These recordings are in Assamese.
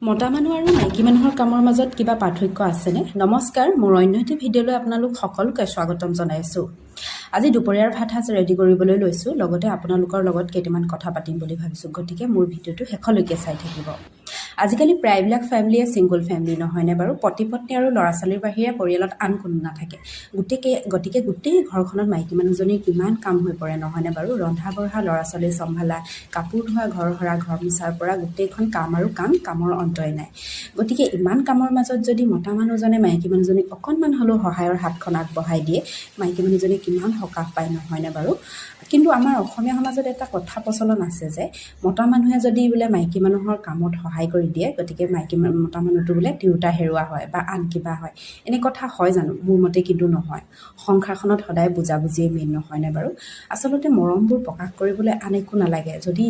মতা মানুহ আৰু মাইকী মানুহৰ কামৰ মাজত কিবা পাৰ্থক্য আছেনে? নমস্কাৰ, মোৰ অন্য এটি ভিডিঅ'লৈ আপোনালোক সকলোকে স্বাগতম জনাইছোঁ। আজি দুপৰীয়াৰ ভাত সাজ ৰেডি কৰিবলৈ লৈছোঁ, লগতে আপোনালোকৰ লগত কেইটামান কথা পাতিম বুলি ভাবিছোঁ। গতিকে মোৰ ভিডিঅ'টো শেষলৈকে চাই থাকিব। আজিকালি প্ৰায়বিলাক ফেমিলিয়ে ছিংগল ফেমিলি, নহয়নে বাৰু? পতি পত্নী আৰু ল'ৰা ছোৱালীৰ বাহিৰে পৰিয়ালত আন কোনো নাথাকে। গতিকে গোটেই ঘৰখনত মাইকী মানুহজনীৰ কিমান কাম হৈ পৰে, নহয়নে বাৰু? ৰন্ধা বঢ়া, ল'ৰা ছোৱালী চম্ভালা, কাপোৰ ধোৱা, ঘৰ সৰা, ঘৰ মোচাৰ পৰা গোটেইখন কাম আৰু কাম, কামৰ অন্তই নাই। গতিকে ইমান কামৰ মাজত যদি মতা মানুহজনে মাইকী মানুহজনীক অকণমান হ'লেও সহায়ৰ হাতখন আগবঢ়াই দিয়ে, মাইকী মানুহজনী কিমান সকাহ পায়, নহয়নে বাৰু? কিন্তু আমাৰ অসমীয়া সমাজত এটা কথা প্ৰচলন আছে যে মতা মানুহে যদি বোলে মাইকী মানুহৰ কামত সহায় কৰি দিয়ে, গতিকে মতা মানুহটো বোলে তিৰোতা হেৰুৱা হয় বা আন কিবা হয়। এনে কথা হয় জানো? মোৰ মতে কিন্তু নহয়। সংসাৰখনত সদায় বুজাবুজিয়ে মেইন, নহয়নে বাৰু? আচলতে মৰমবোৰ প্ৰকাশ কৰিবলৈ আন একো নালাগে। যদি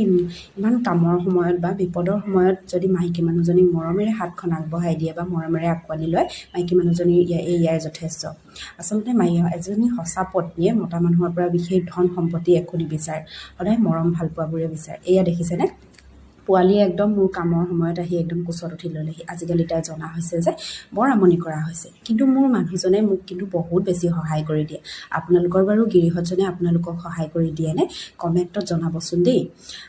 ইমান কামৰ সময়ত বা বিপদৰ সময়ত যদি মাইকী মানুহজনীক মৰমেৰে হাতখন আগবঢ়াই দিয়ে বা মৰমেৰে আঁকোৱালি লয়, মাইকী মানুহজনীৰ এয়াই যথেষ্ট। আচলতে এজনী সঁচা পত্নীয়ে মতা মানুহৰ পৰা বিশেষ ধন সম্পত্তি একো নিবিচাৰে, সদায় মৰম ভালপোৱাবোৰে বিচাৰে। এয়া দেখিছেনে, পোৱালীয়ে একদম মোৰ কামৰ সময়ত আহি একদম কোচত উঠি ল'লেহি। আজিকালি তাই জনা হৈছে যে বৰ আমনি কৰা হৈছে। কিন্তু মোৰ মানুহজনে মোক কিন্তু বহুত বেছি সহায় কৰি দিয়ে। আপোনালোকৰ বাৰু গিৰিহঁতজনে আপোনালোকক সহায় কৰি দিয়েনে? কমেণ্টত জনাবচোন দেই।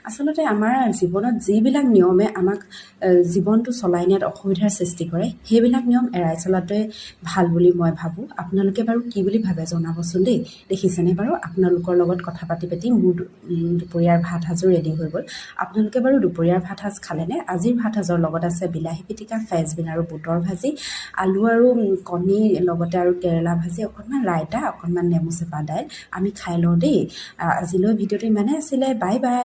আচলতে আমাৰ জীৱনত যিবিলাক নিয়মে আমাক জীৱনটো চলাই নিয়াত অসুবিধাৰ সৃষ্টি কৰে, সেইবিলাক নিয়ম এৰাই চলাটোৱে ভাল বুলি মই ভাবোঁ। আপোনালোকে বাৰু কি বুলি ভাবে জনাবচোন দেই। দেখিছেনে বাৰু, আপোনালোকৰ লগত কথা পাতি পাতি মোৰ দুপৰীয়াৰ ভাত সাজো ৰেডি হৈ গ'ল। আপোনালোকে বাৰু দুপৰীয়াৰ ভাত সাজ খালেনে? আজিৰ ভাত সাজৰ লগত আছে বিলাহী পিটিকা, ফ্ৰেঞ্চবিন আৰু বুটৰ ভাজি, আলু আৰু কণী, লগতে আৰু কেৰেলা ভাজি, অকণমান ৰাইতা, অকণমান নেমু চেপা দাইল। আমি খাই লওঁ দেই। আজিলৈ ভিডিঅ'টো ইমানেই আছিলে। Bye bye.